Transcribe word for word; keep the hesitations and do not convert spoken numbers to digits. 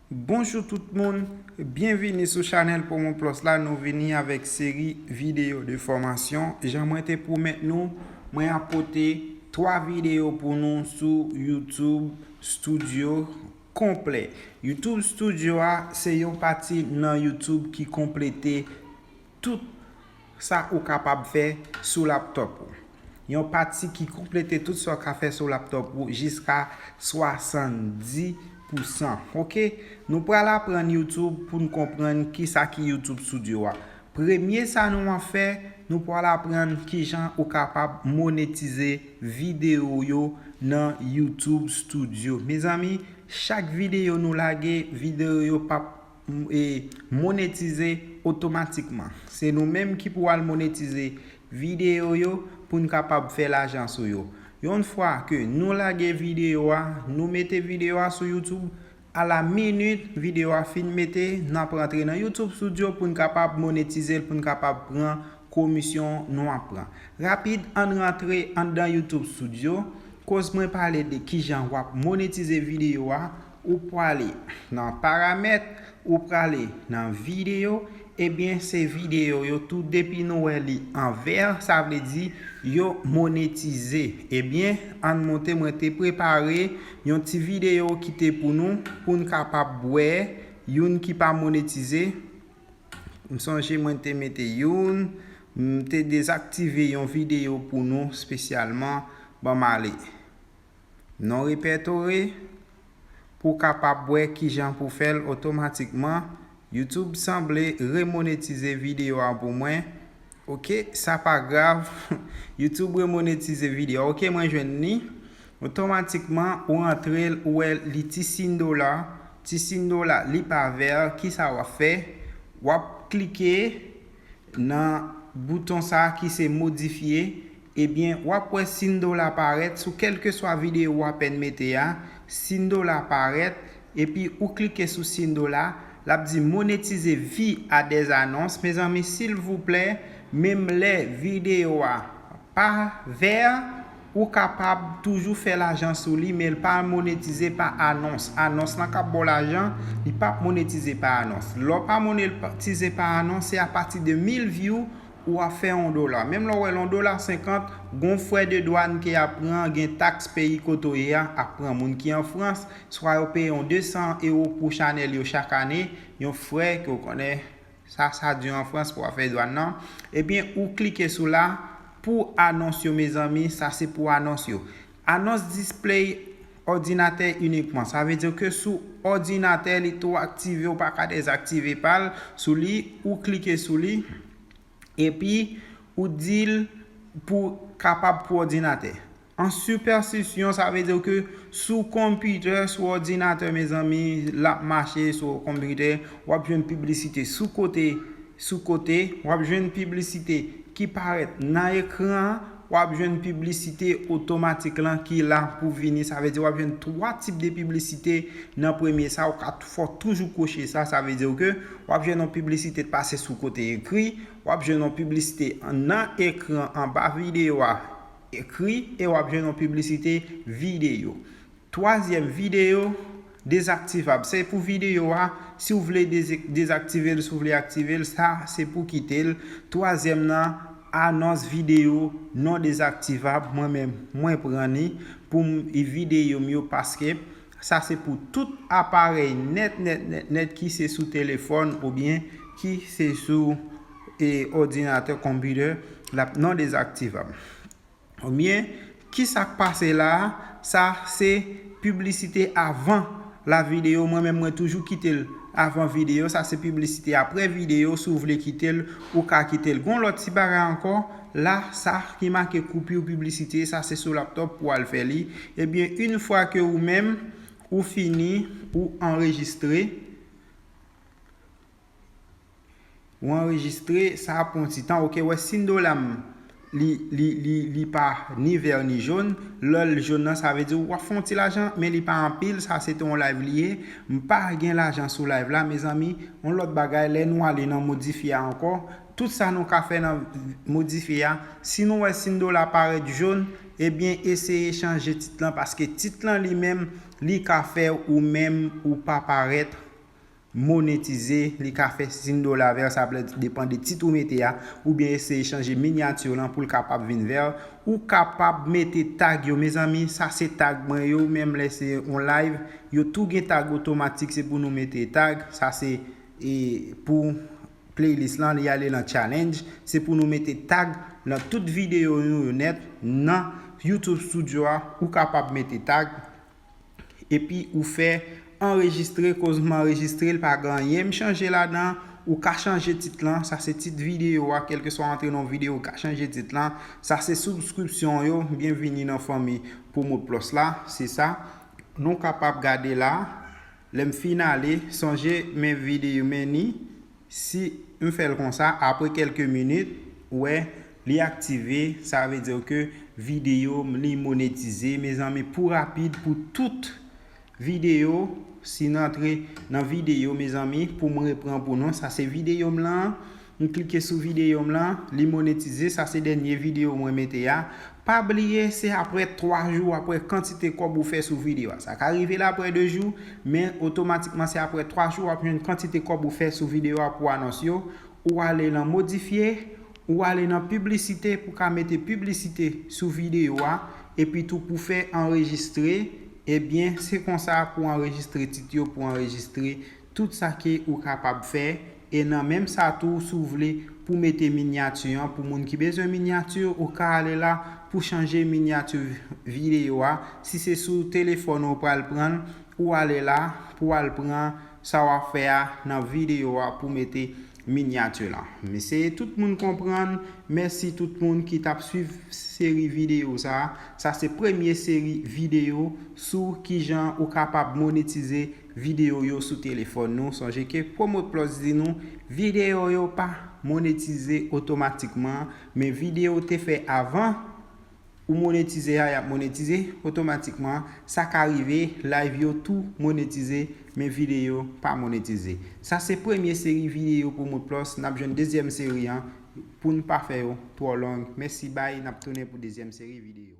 Bonjou tout moun, byenvini sou chanèl Promo Plus la. Nou vini avèk seri videyo de fòmasyon. Jan mwen te pwomèt nou, mwen ap pote twa videyo pou nou sou YouTube Studio konplè. YouTube Studio a se yon pati nan YouTube ki konplete tout sa ou kapab fè sou laptop ou. Yon pati ki konplete tout sa w ka fè sou laptop ou jiska swasanndis pousan. Oke? Nou pral aprann YouTube pou n konprann kisa ki YouTube Studio a. Premye sa nou ap fè, nou pral aprann kijan ou kapab monetize videyo yo nan YouTube Studio. Mezanmi, chak videyo nou lage, videyo yo p ap e, monetize otomatikman. Se nou menm ki pou al monetize videyo yo pou n kapab fè lajan sou yo. Yon fwa ke nou lage videyo a, nou mete videyo a sou YouTube, a la minit videyo a fin mete, n ap rantre nan YouTube Studio pou n kapab monetize l, pou n kapab pran komisyon nou ap pran. Rapid, ann rantre anndan YouTube Studio. Koz mwen pale de kijan w ap monetize videyo a, ou prale nan paramèt, ou prale nan videyo, ebyen se videyo yo tou, depi nou wè li an vè, sa vle di yo monetize. Ebyen, ann monte, mwen te prepare yon ti videyo ki te pou nou, pou n kapab wè youn ki pa monetize. M sonje mwen te mete youn, m te dezaktive yon videyo pou nou espesyalman. Ban m ale. Non repètore pou w kapab wè kijan pou fè l otomatikman. YouTube sanble remonetize videyo a pou mwen. Oke, sa pa grav. YouTube remonetize videyo a. Oke, mwen jwenn li. Otomatikman, ou antre l, ou wè li ti siy dola. Ti siy dola, li pa vè. Kisa w ap fè? W ap klike nan bouton sa a ki se modifye. Ebyen, w ap wè siy dola parèt sou kèlkeswa videyo w apèn mete a. Siy dola parèt, epi ou klike sou siy dola, l ap di monetize via des annonces. Mezanmi, silvouplè, menm lè videyo a pa vè, ou kapab toujou fè lajan sou li, men l pa monetize pa anons. Anons lan k ap ba w lajan, li p ap monetize pa anons. Lè w pa monetize pa anons, se apati de mil view ou ap fè yon dola. Menm lè w wè l yon dola senkant, gon frè de dwàn ke y ap pran, gen taks peyi kote w ye a ap pran. Moun ki an Frans, swa yo peye yon de san ewo pou chanèl yo chak ane, yon frè ke w konnen, sa, sa di an Frans pou afè dwàn nan. Ebyen, ou klike sou la pou anons yo, mezanmi, sa se pou anons yo. Anons display òdinatè inikman. Sa vle di ke sou òdinatè li tou aktive, ou pa ka dezaktive pa l. Sou li, ou klike sou li, epi ou di l pou kapab pou òdinatè. An sipèsisyon, sa vle di ke sou konpitè, sou òdinatè, mezanmi, l ap mache sou konpitè, w ap jwenn piblisite sou kote, sou kote, w ap jwenn piblisite ki parèt nan ekran an, w ap jwenn piblisite otomatik lan ki la pou vini. Sa vle di w ap jwenn twa tip de piblisite nan premye sa, ou ka fò toujou koche sa, sa vle di ke w ap jwenn yon piblisite k pase sou kote ekri, w ap jwenn yon piblisite nan ekran anba videyo a, ekri, e w ap jwenn yon piblisite videyo. Twazyèm videyo dezaktivab. Se pou videyo a, si w vle deze-, dezaktive l, si w vle aktive l, sa se pou kite l. Twazyèm nan, anons videyo non dezaktivab. Mwen menm, mwen pran li pou m, videyo m yo, paske sa se pou tout aparèy nèt, nèt, nèt, nèt, ki se sou telefòn oubyen ki se sou, e, òdinatè, konpitè, l ap non dezaktivab. Oubyen, kisa k pase la a? Sa se piblisite avan la videyo. Mwen menm, mwen toujou kite l avan videyo. Sa se piblisite apre videyo. Si w vle kite l, ou ka kite l. Gon lòt ti bagay ankò. La, sa ki make koupi piblisite, sa se sou laptop pou w al fè li. Ebyen, yon fwa ke ou menm, ou fini, ou anrejistre, Ou anrejistre, sa ap pran ti tan. Oke, wè siy dola m, li, li, li, li pa ni vè ni jòn. Lè l jòn nan, sa vle di w ap fè yon ti lajan, men li pa anpil. Sa se te yon live li ye. M pa gen lajan sou live la, mezanmi. Yon lòt bagay, lè nou ale nan modifye a ankò, tout sa nou ka fè nan modifye a, si nou wè siy dola parèt jòn, ebyen, eseye chanje tit lan, paske tit lan li menm, li ka fè ou menm ou pa parèt monetize, li ka fè sin dola vè, sa vle depann de tit ou mete a, oubyen eseye chanje minyati lan pou l kapab vin vè. Ou kapab mete tag yo, mezanmi, sa se tag mwen yo, menm lè se on live, yo tou gen tag otomatik, se pou nou mete tag, sa se e, pou playlist lan, li ale nan challenge, se pou nou mete tag nan tout videyo nou yo nèt, nan YouTube Studio a, ou kapab mete tag, epi ou fè anrejistre, koz m anrejistre, l pa gen anyen m chanje ladan, ou ka chanje tit lan, sa se tit videyo a, kèlkeswa antre nan videyo, ou ka chanje tit lan, sa se subscription yo, byenvini nan fanmi Promote Plus la, se sa, nou kapab gade la, lè m fin ale, sonje men videyo men ni, si m fè l konsa, apre kèlke minit, ou wè, li aktive, sa vle di ke videyo m li monetize, mezanmi, pou rapid, pou tout videyo, si n antre nan videyo, mezanmi, pou m repran pou nou, sa se videyo m lan, m klike sou videyo m lan, li monetize, sa se dènye videyo mwen mete a. Pa bliye, se apre twa jou, apre kantite kòb ou fè sou videyo a. Sa ka rive l apre de jou, men otomatikman se apre twa jou w ap jwenn kantite kòb ou fè sou videyo a pou anons yo. Ou ale nan modifye, ou ale nan piblisite pou ka mete piblisite sou videyo a, epi tou pou fè anrejistre, ebyen, se konsa pou anrejistre tit yo, pou anrejistre tout sa ke ou kapab fè. E nan menm sa tou, si w vle pou mete minyati an, pou moun ki bezwen minyati, ou ka ale la pou chanje minyati videyo a. Si se sou telefòn ou pral pran l, ou ale la pou al pran sa w ap fè a nan videyo a pou mete minyati lan. M eseye tout moun konprann. Mèsi tout moun ki t ap swiv seri videyo sa a. Sa se premye seri videyo sou kijan ou kapab monetize videyo yo sou telefòn nou. Sonje ke Promote Plus di nou, videyo yo pa monetize otomatikman, men videyo ou te fè avan ou monetize a, y ap monetize otomatikman. Sa ka rive, live yo tou monetize, men videyo pa monetize. Sa se premye seri videyo Promote Plus, n ap jwenn dezyèm seri an pou n pa fè yo twò long. Mèsi, bay, n ap tounen pou dezyèm seri videyo.